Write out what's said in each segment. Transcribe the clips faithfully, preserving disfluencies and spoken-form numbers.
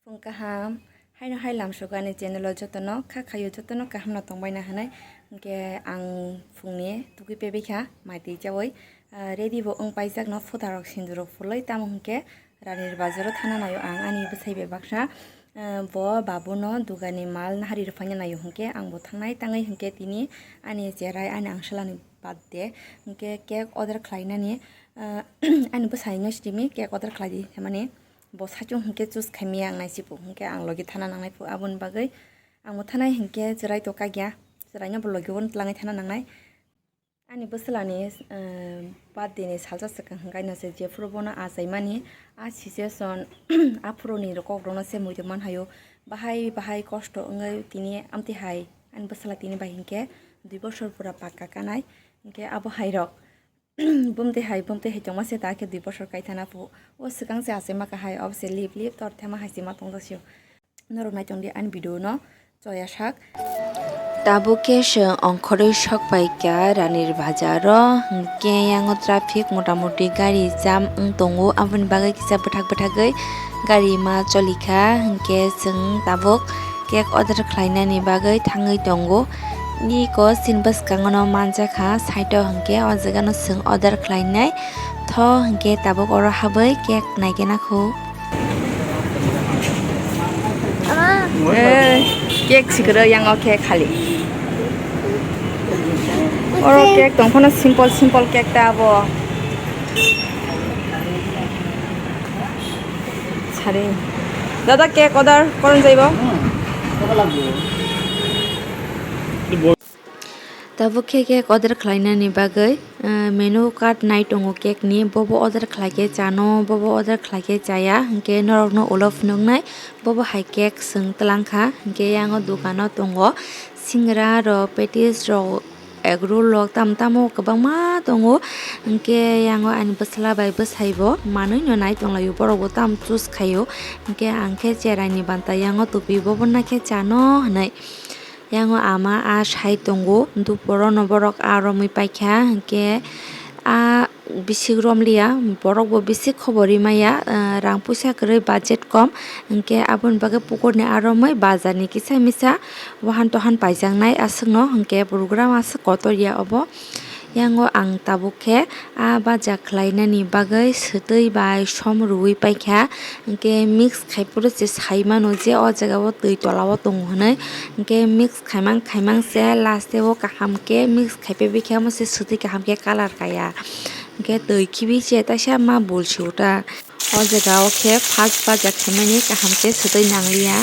Phung kaham, haino hai lamsogo ani channel o jotono kha khayo jotono kaham no tongbaina hinwi. Hinkhe ang phungni tugui pebikha mai twi chaui, ah, ready bo wng paijak no phutarok sinjurok phulwi tamo hinkhe Ranir bazaro thana naio ang ani bwsai bai baksa, ah, bo babuno dugani mal nahari rwphaina naio hinkhe ang bo thangnai tangwi hinkhe tini ani cherai ani angsalani birthday hinkhe cake order khlainani, ah, ani bwsaino simi cake order khlaidi hinmani. Bo saichung hinkhe choose khaimaya ang nai sipu hinkhe ang logi thana nangnai phu aboni bagwi. Ang bo thanai hinkhe chwrai to kagya, chwraino bo logi bo twlangwi thana nangnai. Ani bwswlani, eh, birthday ni salsa swkang hinkhe no se jephuru bono achaimani a situation aphuru ni kokrokno se muitu manhaio. Bahai bahai kosto wngwi tini amtwi hai ani bwswla tini bai hinkhe dui bosor pura pakka kanai. Hinkhe abo hai rok bumtwi hai, bumtwi hai tongma se ta khe dui bosor kai thana phu. O swkang se achai ma kahai, obo se lip lip tor thema hai se ma tong jak sio. Norok nai tong di ani video no choya sak. Tabuk khe chwng ongkhorwi sok pai kha Ranir bazaro, hinkhe yango traffic mota moti gari jam wng tongo, aboni bagwi kisa bwthak bwthagwi gari ma choli kha, hinkhe chwng tabuk cake order khlainani bagwi thangwi tongo. Niko chini bwskango no manjakha, side o hinkhe o jaga no chwng order khlainai tho, hinkhe tabuk oro habwi cake naikhe nakho. Eh, cake sikoro yang o cake khali. Oro cake tong phano simple simple cake ta abo. Sari. Dada cake order koron jaibo? Tabuk khe cake order khlainani bagwi, eh, menu card nai tongo cake ni, bobo order khlai khe chano, bobo order khlai khe chaya, hinkhe norokno ulo phunuknai, bobo hai cake chwng twlang kha, hinkhe yango dukano tongo singra rok, patties rok, egg roll rok, tamo tamo kwbangma tongo, hinkhe yango ani bwsla bai bwsai bo manwi no nai tonglaio, borok bo tamo choose khaio, hinkhe ang khe cherai ni banta yango tupi bobo nakhe chano hinwi. Yango ama a sai tongo, duporono borok a romwi paikha, hinkhe a bisik romliya, borok bo bisik khobor ri maya, ah, rang puisa kwrwi budget kom, hinkhe aboni bagwi pukurni a romwi bazarni kisa misa wahan tohan paijaknai aswkno, hinkhe program aswk kotor ya obo. Yango ang tabuk khe a baja khlainani bagwi swtwi bai som rwui paikha, hinkhe mix khai phuru se sai mano je o jaga o twi tola o tongo hinwi, hinkhe mix khaimang khaimang se last o kaham khe mix khai pebikhe omo se swtwi kaham khe colour kaya, hinkhe twi khibi se taisa ma bul si uta. O jaga o khe first baja khaimani kaham khe swtwi nangliya,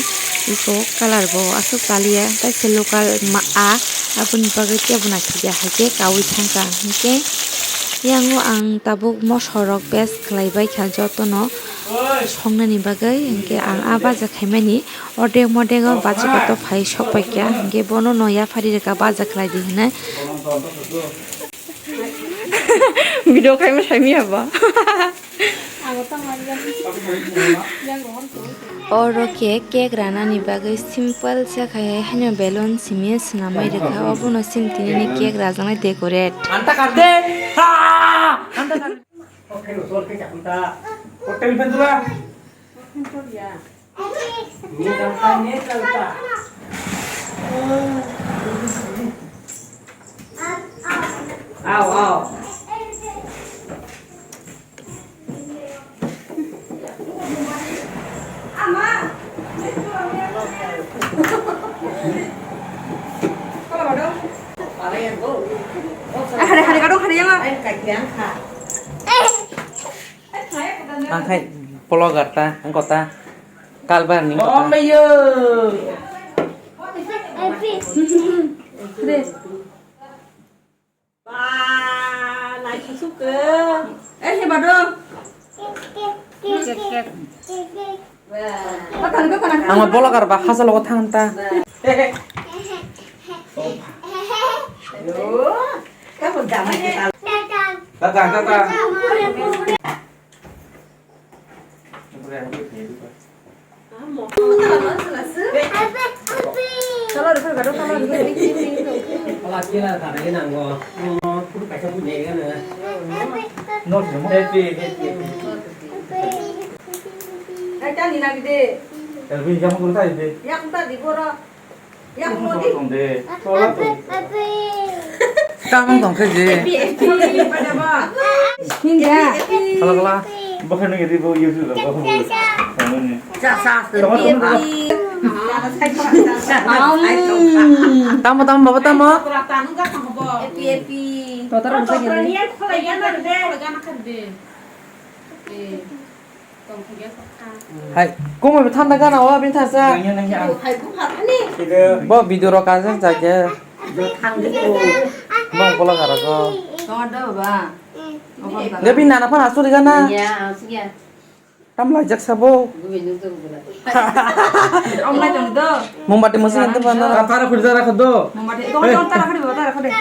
eko colour bo aswk paliya, tei se local ma a, aboni bagwi tebo naisingya hai khe kaui thangkha. Hinkhe yango ang tabuk moso rok paste khlai bai kha jotono songnani bagwi, hinkhe ang a baja khaimani ordek modek o bacha kotor phai sok pai kha, hinkhe bono no yaphari rwkha baja khlai di hinwi. Video khaima saimaya ba. Oro khe cake ranani bagwi simple se khai haino balloon simi swnamwi rwkha, obono sim tinini cake rajaknai decorate. Anta kar de. Ha! Anta kar. Hotel pen dula. Ao, ao. Hari, hari, kadung, hari yang. Ang khai vlogger ta, ang kota kalbar ni kota. Bombeyo. Ba, nai susuk ke. Eh, si bado. Cake, cake. Ang vlogger ba hasa logo thang ta. Yo, kamu damai kita. Tata, tata. Elvin, yang guru tadi deh. Yang tadi guru. Yang mau di. Tolong deh. Tolong. Tamang tong khe je. Happy, happy. Hinga. Kala, kala. Bakhan nang ri bo YouTube lo, bakhan bo. Tamang ni. Sa, sa, sa. Tamang, tamang, tamang. Tamo, tamo, baba, tamo. Happy, happy. Totor, totor, totor. Hai, kung mai thanda gana o, bini thasa. Nangya, nangya. Bo video rok kaisa chakhe. Bong pola kara ko. Gabi nana phana asuri gana. Tam laijak sabo. Mombati musi nang tebana. Tara khuri tara khodo. Mombati, tara khuri, tara khuri.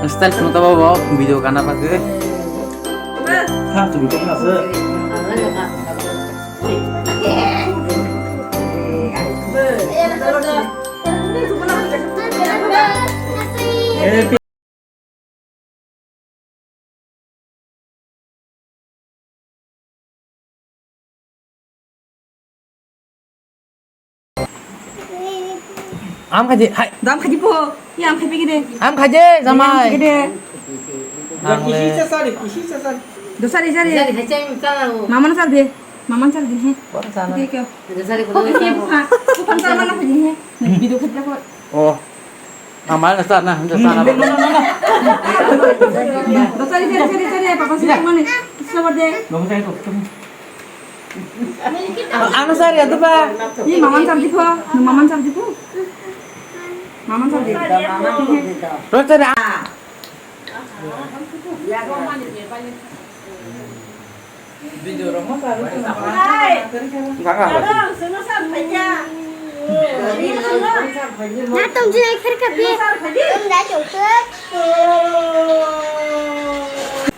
Style phano tabo bo video kana bagwi. Thang tu bikon ase. Am khaji, hai. Dam khaji po. Ya am khaji gede. Am khaji, jamai. Gede. Ang le. Dosari, sari. Maman sar de. Maman sar de, he. Bor sana. Oke, oke. Dosari ko. Oke, oke, buka. Bukan sar mana khaji, he. Video khaji ko. Oh. Amal na sar na, na sar na. Sari, sari, sari, sari, papa sih mana? Sabar de. Ano sari itu, Pak? Ini maman sari itu. Maman sari itu. Maman sari. Terus sari.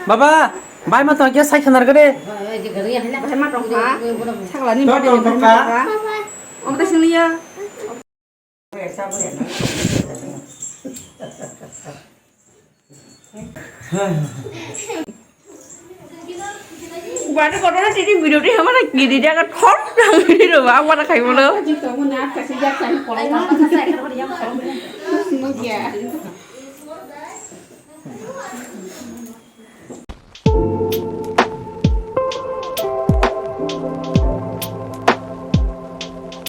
Baba, bai ma tong khe sai khanar gede. Bai ma tong kha. Sakla ni bade ni bai ma tong kha. Om ta sini ya. Bani kotor na tini video ti hamara gidi jaga thot nang video ba hamara khai bolo.